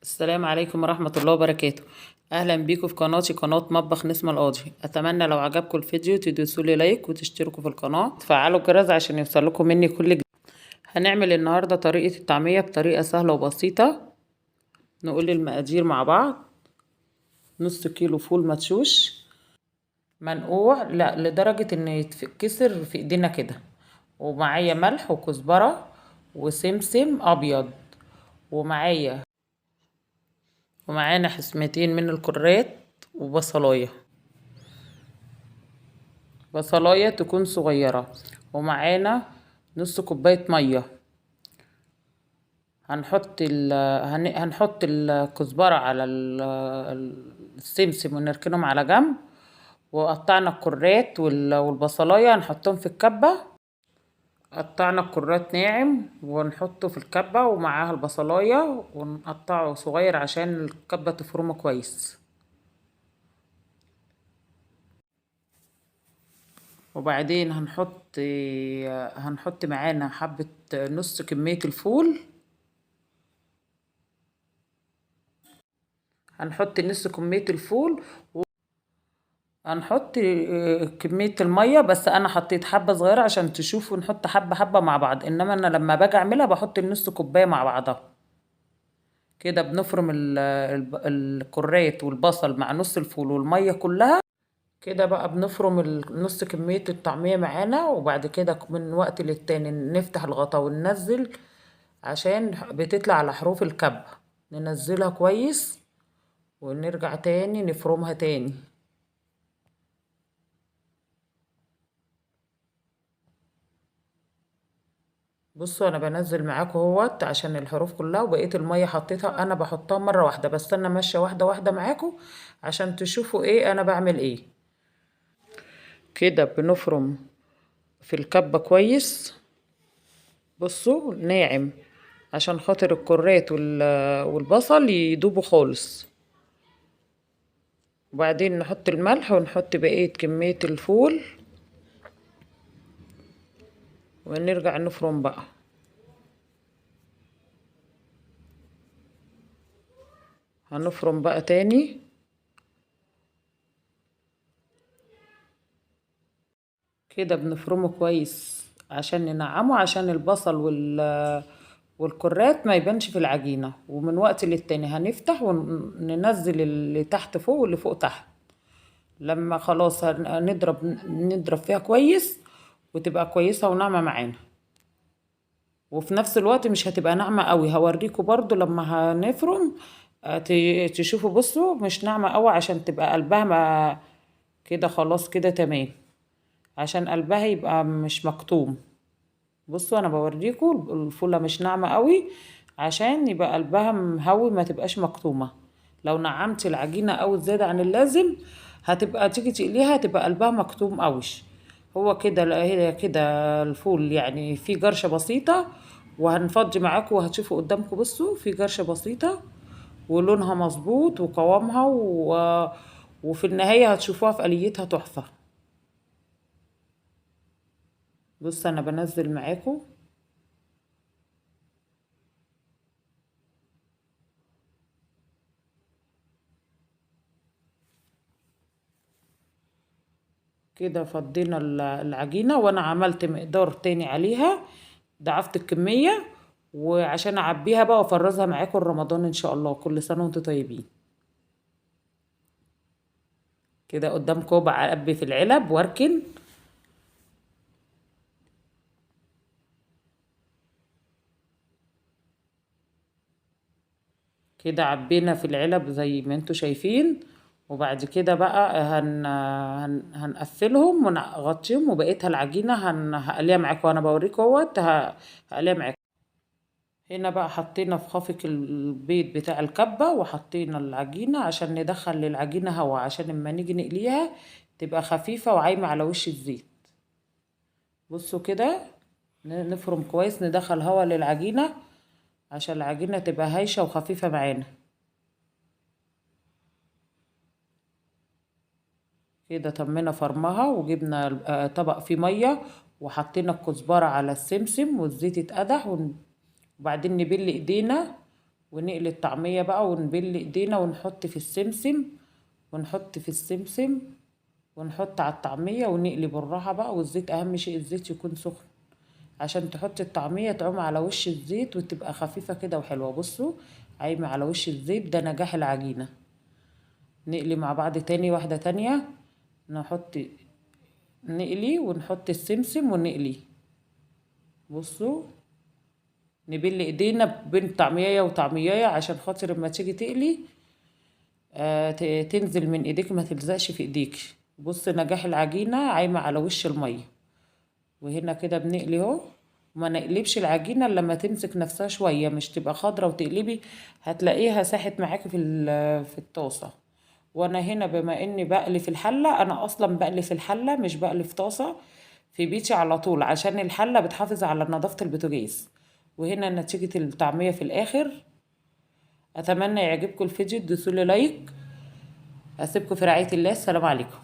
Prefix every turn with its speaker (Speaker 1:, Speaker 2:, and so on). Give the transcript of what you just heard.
Speaker 1: السلام عليكم ورحمة الله وبركاته. أهلا بيكم في قناتي، قناة مطبخ نسمة القاضي. أتمنى لو عجبكم الفيديو تدوسوا لي لايك وتشتركوا في القناة وتفعلوا الجرس عشان يوصلكم مني كل جديد. هنعمل النهاردة طريقة الطعمية بطريقة سهلة وبسيطة. نقول المقادير مع بعض. نص كيلو فول مدشوش منقوع لا لدرجة ان يتكسر في ايدينا كده، ومعايا ملح وكزبرة وسمسم ابيض، ومعانا حسمتين من الكرات وبصلاية، بصلاية تكون صغيرة، ومعانا نص كوباية مية. هنحط الكزبرة على السمسم ونركنهم على جنب، وقطعنا الكرات والبصلاية هنحطهم في الكبة. قطعنا الكرات ناعم ونحطه في الكبة ومعاها البصلاية، ونقطعه صغير عشان الكبة تفرمه كويس. وبعدين هنحط معانا حبة نص كمية الفول. هنحط نص كمية الفول، هنحط كمية المية، بس أنا حطيت حبة صغيرة عشان تشوفوا نحط حبة حبة مع بعض، إنما أنا لما باجي أعملها بحط النص كوباية مع بعضها كده. بنفرم الكرات والبصل مع نص الفول والمية كلها كده. بقى بنفرم نص كمية الطعمية معانا، وبعد كده من وقت للتاني نفتح الغطا وننزل عشان بتطلع على حروف الكبة، ننزلها كويس ونرجع تاني نفرمها تاني. بصوا انا بنزل معاكم اهوت عشان الحروف كلها، وبقية المية حطيتها انا بحطها مرة واحدة، بس انا ماشية واحدة واحدة معاكم عشان تشوفوا ايه انا بعمل ايه. كده بنفرم في الكبة كويس، بصوا ناعم عشان خاطر الكرات والبصل يدوبوا خالص. وبعدين نحط الملح ونحط بقية كمية الفول ونرجع نفرم بقى. هنفرم بقى تاني كده، بنفرمه كويس عشان ننعمه، عشان البصل والكرات ما يبانش في العجينة. ومن وقت للتاني هنفتح وننزل اللي تحت فوق واللي فوق تحت، لما خلاص نضرب فيها كويس وتبقى كويسة وناعمة معانا. وفي نفس الوقت مش هتبقى ناعمة قوي، هوريكم برضو لما هنفرم، تشوفوا. بصوا مش ناعمة قوي عشان تبقى قلبها ما كده، خلاص كده تمام، عشان قلبها يبقى مش مكتوم. بصوا انا بوريكم الفولة مش ناعمة قوي عشان يبقى قلبها مهوي، ما تبقاش مكتومة. لو نعمتي العجينة قوي زيادة عن اللازم هتبقى تيجي تقليها هتبقى قلبها مكتوم قوي. هو كده، لا، هي كده الفول في جرشة بسيطة، وهنفضي معاكم وهتشوفوا قدامكم. بصوا في جرشة بسيطة ولونها مظبوط وقوامها وفي النهاية هتشوفوها في آليتها تحفة. بص انا بنزل معاكم كده، فضينا العجينة، وانا عملت مقدار تاني عليها، ضعفت الكمية وعشان اعبيها بقى وافرزها معاكم رمضان ان شاء الله. كل سنة وانتم طيبين. كده قدامكم بعبي في العلب واركن. كده عبينا في العلب زي ما انتم شايفين، وبعد كده بقى هنقفلهم ونغطيهم، وبقيتها العجينة هقليها معاكم وانا بوريكم اهوت، هقليها معاكم. هنا بقى حطينا في خافق البيض بتاع الكبة وحطينا العجينة عشان ندخل للعجينة هوا، عشان لما نيجي نقليها تبقى خفيفة وعايمة على وش الزيت. بصوا كده نفرم كويس، ندخل هوا للعجينة عشان العجينة تبقى هايشة وخفيفة معانا. كده تمينا فرمها، وجبنا طبق فيه مية وحطينا الكزبرة على السمسم والزيت اتقدح، وبعدين نبل ايدينا ونقلي الطعمية بقى ونبل ايدينا ونحط في السمسم، ونحط في السمسم ونحط على الطعمية ونقلي بالراحة بقى. والزيت اهم شيء الزيت يكون سخن عشان تحطي الطعمية تعوم على وش الزيت وتبقى خفيفة كده وحلوة. بصوا عايمة على وش الزيت، ده نجاح العجينة. نقلي مع بعض تاني واحدة تانية، نقلي ونحط السمسم ونقلي. بصوا نبل ايدينا بين طعمية وطعمية عشان خاطر اما تيجي تقلي تنزل من ايديك ما تلزقش في ايديك. بص نجاح العجينة عايمة على وش المية. وهنا كده بنقلي اهو، وما نقلبش العجينة الا لما تمسك نفسها شوية، مش تبقى خضرة وتقلبي هتلاقيها ساحت معاكي في الطاسة. وانا هنا بما اني بقلي في الحلة، انا اصلا بقلي في الحلة مش بقلي في طاسة في بيتي على طول، عشان الحلة بتحافظ على نظافة البوتاجاز. وهنا نتيجة الطعمية في الاخر. اتمنى يعجبكم الفيديو، تدوسولي لايك. اسيبكم في رعاية الله، السلام عليكم.